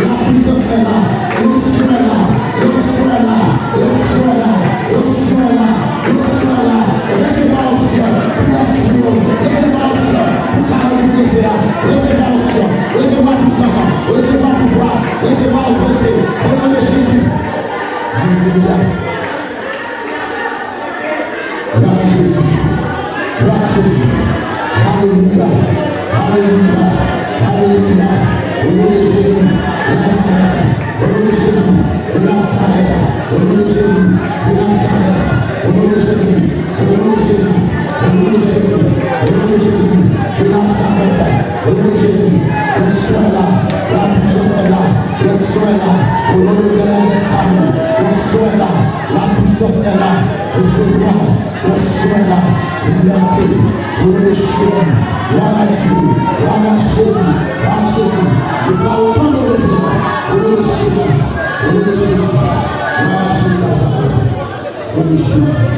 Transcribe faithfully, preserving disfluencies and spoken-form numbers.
La puissance est là. L'onction est là. L'onction est là. L'onction est là. L'onction est là. L'onction est là. Resevwa onksyon pou lèspi yo. Resevwa onksyon pou karizma militè a. Resevwa onksyon. Resevwa pisans. Resevwa pouvwa. Resevwa otorite. O non de Jezi. Alelouya. Glwa a Jezi. Glwa a Jezi. Alelouya. Alelouya. Alelouya. O non de Jezi de Nazarèt. O non de Jezi de Nazarèt. O non de Jezi de Nazarèt. O non de Jezi. O non de Jezi. O non de Jezi. O non de Jezi de Nazarèt. O non de Jezi. Onksyon la. La puissance est là. Onksyon la. O non de Jezi. Onksyon la. La puissance est là. Resevwa. Onksyon la. Libète. O non de Jezi. Glwa a Dye. Glwa a Jezi. Glwa a Jezi. Li pa otan de Bondye. O non de Jezi. O non de Jezi. Glwa a Jezi Nazarèt. O non de Jezi.